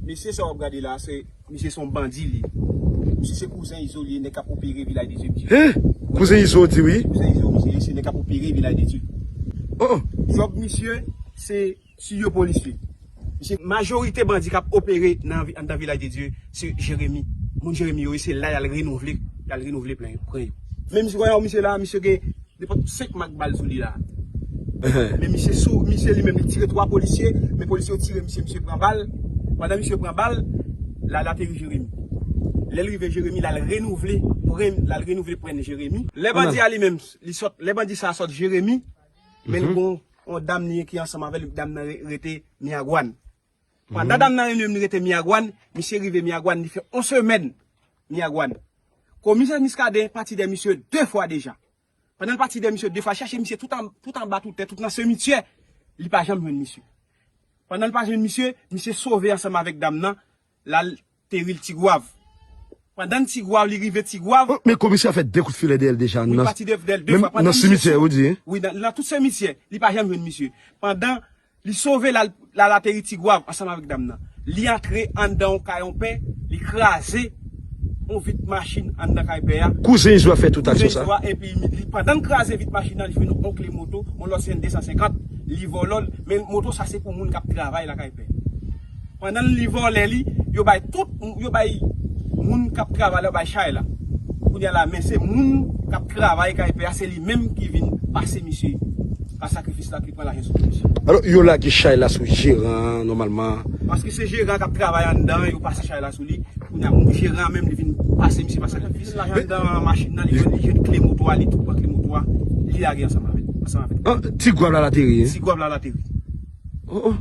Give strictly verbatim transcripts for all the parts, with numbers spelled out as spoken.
Mesye sa w ap gade la, se, misye se yon bandi li ye. Misye se kouzen Izo li ye, nèg k ap opere Vilaj de Dye, misye. Hen? Kouzen Izo di wi. Kouzen Izo, misye, se nèg k ap opere Vilaj de Dye. Oh, oh. Djòb misye, se tiye polisye. Misye, majorite bandi k ap opere nan vi-, anndan Vilaj de Dye, se Jeremi. Moun Jeremi yo, se la y al renouvle, y al renouvle plen, pran yo. Men misye, wè misye la, misye gen nenpòt senk mak bal sou li la. Men misye sou, misye li menm li tire twa polisye, men polisye yo tire misye, misye pran bal. Pandan misye pran bal, l al ateri Jeremi. Lè l rive Jeremi, l al renouvle pren, l al renouvle pren Jeremi. Lè bandi a li menm, li sòt, lè bandi sa a sòt Jeremi, men l gon yon dam li ye ki ansanm avè l, dam nan re-, rete Miragwàn. Pandan dam nan li menm li rete Miragwàn, misye rive Miragwàn, li fè yon semèn Miragwàn. Komisè Miskaden pati dèyè misye de fwa deja. Pandan l pati dèyè misye de fwa, chèche misye tout an, tout anba tout tè, tout nan simityè, li pa janm jwenn misye. Pandan l pa jwenn misye, misye sove ansanm avèk dam nan, l al teri l Tigwav. Pandan l Tigwav, li rive Tigwav. Oh, men komisè a fè de kout filè dèyè l deja. Wi, nan, pati dèyè l de fwa. Menm nan simityè, ou di, hein? Wi, nan, nan tout simityè, li pa janm jwenn misye. Pandan li sove, l al, l al ateri Tigwav ansanm avèk dam nan. Li antre anndan yon kay yon pè, li kraze yon vit machin anndan kay pè a. Kouzen Izo a fè tout aksyon sa. Kouzen Izo a, epi li, pandan l kraze vit machin nan, li jwenn yon kle moto, yon lòt C N de san senkant, li vòlò l, men moto sa se pou moun k ap travay lakay pè. Pandan li vòlè li, yo bay tout, yo bay moun k ap travay la, yo bay chay la. Kounye a la, men se moun k ap travay kay pè a, se li menm ki vin pase misye, pa sakrifis la, ki pran lajan sou misye. Alò, yo lage chay la sou jeran an, nòmalman. Paske se jeran k ap travay anndan, yo pase chay la sou li. Kounye a, moun jeran an menm, li vin pase misye pa sakrifis. Lajan anndan machin nan, li jwenn, li jwenn kle moto a, li tou pran kle moto a, li lage ansanm avè l, ansanm avè l. Ah, Tigwav la, l ateri, hein? Tigwav la, l ateri. Oh, oh.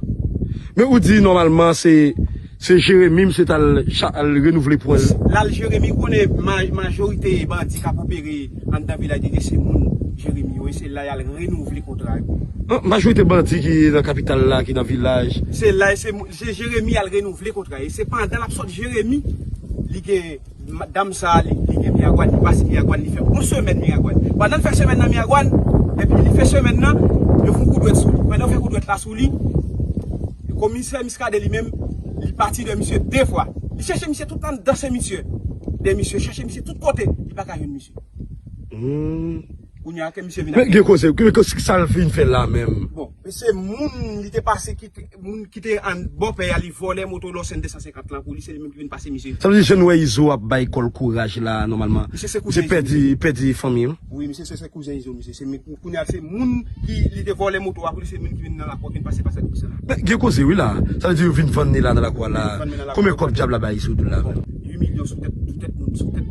Men ou di nòmalman se, se Jeremi misye t al cha-, al renouvle pwen l. L al Jeremi, ou konnen ma-, majorite bandi k ap opere anndan Vilaj de Dye se moun Jeremi yo, e se la y al renouvle kontra yo. Ah, majorite bandi ki nan kapital la, ki nan vilaj. Se la, se mou-, se Jeremi y al renouvle kontra yo. E se pandan l ap sot Jeremi, li gen Ma-, dam sa a, li, li gen Miragwàn, li pase Miragwàn, li fè yon semèn Miragwàn. Pandan l fè semèn nan Miragwàn, epi li fè semèn nan, yo fè yon kout dwèt sou li. Pandan yo fè kout dwèt la sou li, komisè Miskaden li menm, li pati dèyè misye de fwa. Li chèche misye tout anndan simityè. Dèyè misye, chèche misye tout kote, li pa ka jwenn misye. Hmm. Kounye a ke misye vin. Men gen koze, men koze sa l vin fè la menm? Bon, men se moun li te pase ki, moun ki te an bò pè a, li vòlè moto Lòsèn de san senkant lan pou li, se li menm ki vin pase misye. Sa vle di jan nou wè Izo ap bay kò l kouraj la, nòmalman. Misye se kouzen Izo. Misye pèdi, pèdi fanmi l. Wi, misye se, se kouzen Izo, misye. Se men, kounye a, se moun ki, li te vòlè moto a pou li, se moun ki vin nan lakou a, ki vin pase, pase ak misye la. Men gen koze, wi, la. Sa vle di yo vin vann li la nan lakou a la. Vin vann li nan lakou a. Konbyen kòb dyab la bay Izo Doul la menm? Uit milyon sou tèt, sou tèt moun, sou tèt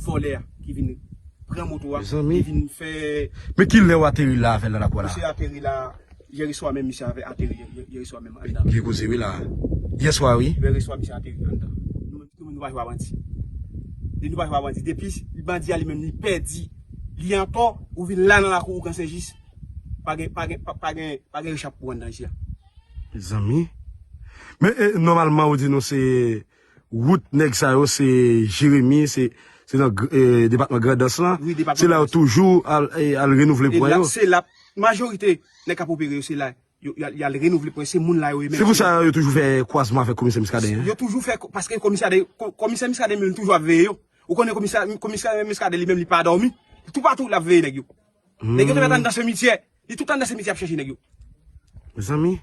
vòlè a ki vin pran moto a, mezanmi, li vin fè. Men kilè w ateri la avè l nan lakou a la? Misye ateri la, yèreswa menm, misye avè ateri, yè-, yèreswa menm anndan. Gen koze wi la. Yèswa wi. Yèreswa misye ateri anndan. Nou, nou, nou pa jwe a bandi. Li nou pa jwe a bandi. Depi bandi a li menm li pèdi, li antò, ou vin la nan lakou Ougan Senjis. Pa gen, pa gen, pa, pa gen, pa gen rechap pou anndan isit la. Mezanmi. Men, e, nòmalman, ou di nou se wout nèg sa yo, se Jeremi, se, se nan gr-, e, depatman Grandans lan. Wi, depatman Grandans. Se la yo toujou al, e, al renouvle pwen yo. E la, se la, majorite nèg k ap opere yo, se la yo, y al, y al renouvle pwen, se moun la yo ye menm. Se pou sa yo toujou fè kwazman avèk komisè Miskaden, en? Yo toujou fè, paske komisè, ko-, komisè Miskaden menm toujou ap veye yo. Ou konnen komisè, komisè Miskaden li menm li pa dòmi. Toupatou l ap veye nèg yo. Nèg yo te mèt anndan simityè. Li tout anndan simityè ap chèche nèg yo. Mezanmi.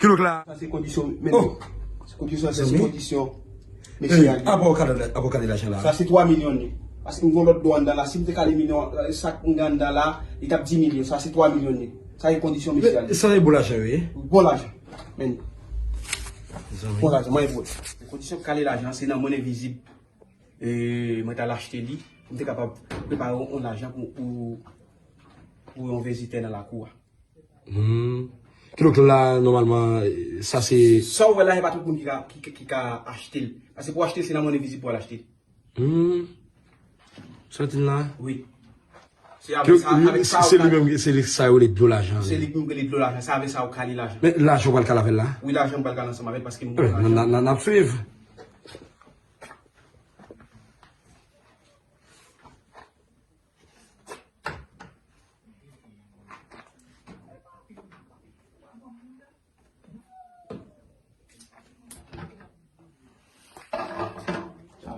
Kilòk la. Sa se kondisyon, men. Oh. Se kondisyon, sa se kondisyon. Mesye a. Apa w ka, apa w ka de lajan la? Sa se twa milyon li. Paske m gon lòt do anndan la. Si m te kale milyon, sa m gen anndan la, li t ap di milyon. Sa se twa milyon li. Sa se kondisyon mesye a. Sa se bon lajan, wi. Bon lajan. Men. Bon lajan, mwen bon. Kondisyon kale lajan, se nan monnen vizib. E, mwen t al achte li. Pou m te kapab prepare yon lajan pou, pou, pou yon vizitè nan lakou a. Hmm. Kidonk la, nòmalman, sa se. Sa w wè la, e pa tout moun ki ka, ki, ki, ki ka achte l. Paske pou achte l, se nan monnen vizib pou al achte l. Hmm. Sa w di la? Wi. Se avèk sa, avèk sa, se li menm, se li sa yo rele dlo lajan. Se li menm ki rele dlo lajan. Se avèk sa yo kale lajan. Men lajan w pral kale avè l la? Wi, lajan m pral kale ansanm avè l paske m gen lajan. N ap swiv.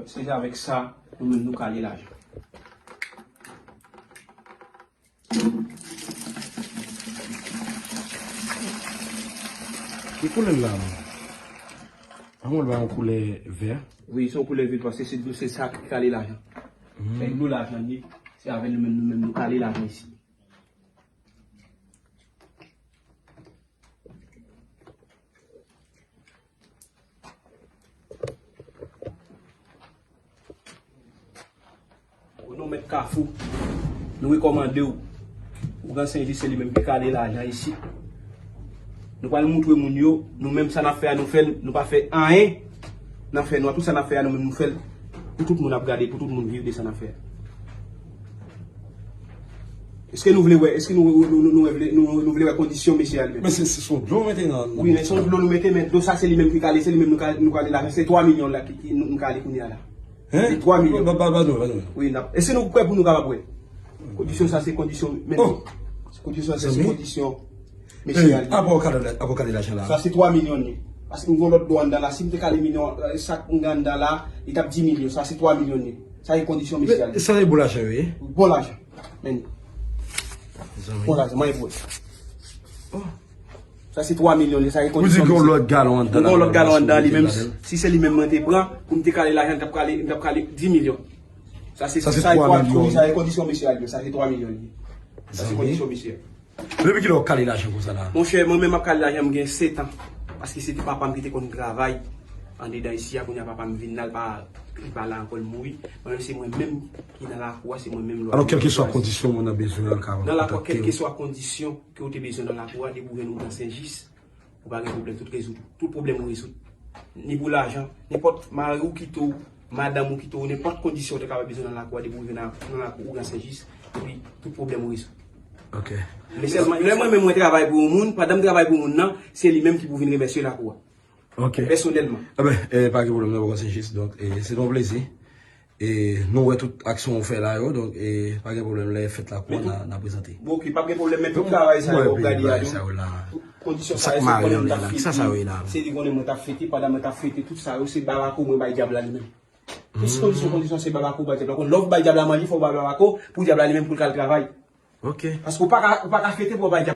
Se avèk sa, nou menm nou kale lajan. Ki koulè l la menm? An mwen l ba yon koulè vè. Wi, se yon koulè vè paske se dlo, se sa ki kale lajan. Se dlo lajan li ye. Se avè nou menm, nou menm nou kale lajan isi. O non, mèt Kafou, nou rekòmande w. Ougan Senjis se li menm ki kale lajan isi. Nou pral montre moun yo, nou menm sa n ap fè a, nou fè l, nou pa fè anyen nan fè nwa. Tout sa n ap fè a, nou menm nou fè l pou tout moun ap gade, pou tout moun viv de sa n ap fè a. Èske nou vle wè, èske nou, nou, nou, nou vle, nou, nou vle wè kondisyon mesye a li menm? Men se, se, se yon dlo w mete nan, nan... Wi, men se yon dlo nou mete, men dlo sa se li menm ki kale, se li menm nou kale, nou kale lajan, se twa milyon la ki, ki nou, nou kale kounye a la. Hein? Se twa milyon. Ba, ba, ba, ba, ba, ba. Wi, n ap, èske nou prè pou nou kapab wè? Kondisyon sa se kondisyon, men kondisyon sa se kondisyon mesye a li. Apa w kale, apa w kale lajan la? Sa se twa milyon li. Paske m gen lòt dlo anndan la, si m te kale milyon, eh, sa k m gen anndan la, li t ap di milyon, sa se twa milyon li. Sa e kondisyon mesye a li. Sa e bon lajan yo ye? Bon lajan. Men. Bon lajan, mwen e pou. Sa se twa milyon li, sa e kondisyon mesye. Ou di gen yon lòt galon anndan la. Gen yon lòt galon anndan li menm, si se li menm mwen te pran, pou m te kale lajan, m t ap kale, m t ap kale di milyon. Sa se, sa se twa milyon. Sa e kondisyon mesye a li, sa se twa milyon li. Sa se kondisyon mesye a. Depi kilè w kale lajan konsa la? Monchè, mwen menm m ap kale lajan m gen sèt an. Paske se te papa m ki te konn travay andedan isi a, kounye a papa m vin la, l pa, li pa la ankò, l mouri. Mwen menm se mwen menm ki nan lakou a, se mwen menm lwa. Alò, kèlkeswa kondisyon moun nan bezwen an, l ka kontakte w. Nan lakou a, kèlkeswa kondisyon ke w te bezwen nan lakou a, depi w jwenn Ougan Senjis, ou pa gen pwoblèm, tout rezoud. Tout pwoblèm ou rezoud. Ni pou lajan, nenpòt mari w kite w, madanm ou kite w, nenpòt kondisyon ou te kapab bezwen nan lakou a, depi w rive nan, nan lakou Ougan Senjis, epi tout pwoblèm ou rezoud. Ok. Men sèlman, lè mwen menm mwen travay pou yon moun, pandan m travay pou moun nan, se li menm ki pou vin remèsye lakou a. Ok. Pèsonèlman. Eben, eh, pa gen pwoblèm nan, Ougan Senjis. Donk, eh, se te yon plezi. E nou wè tout aksyon ou fè la yo, donk, e pa gen pwoblèm, lè fèt lakou a, n a, n a prezante. Bon, ok, p ap gen pwoblèm, men tout travay sa yo, w ap gade a yo, tout kondisyon sa yo, se konnen mwen t ap fete, se li konnen mwen t ap fete, pandan mwen t ap fete, tout sa yo, se babako mwen bay dyab la li menm. Tout kondisyon, kondisyon, se babako bay dyab la. Konn lè w bay dyab la manje, fò w bay babako, pou dyab la li menm, pou l ka al travay. Ok. Paske w pa ka, w pa ka fete pou w bay dyab.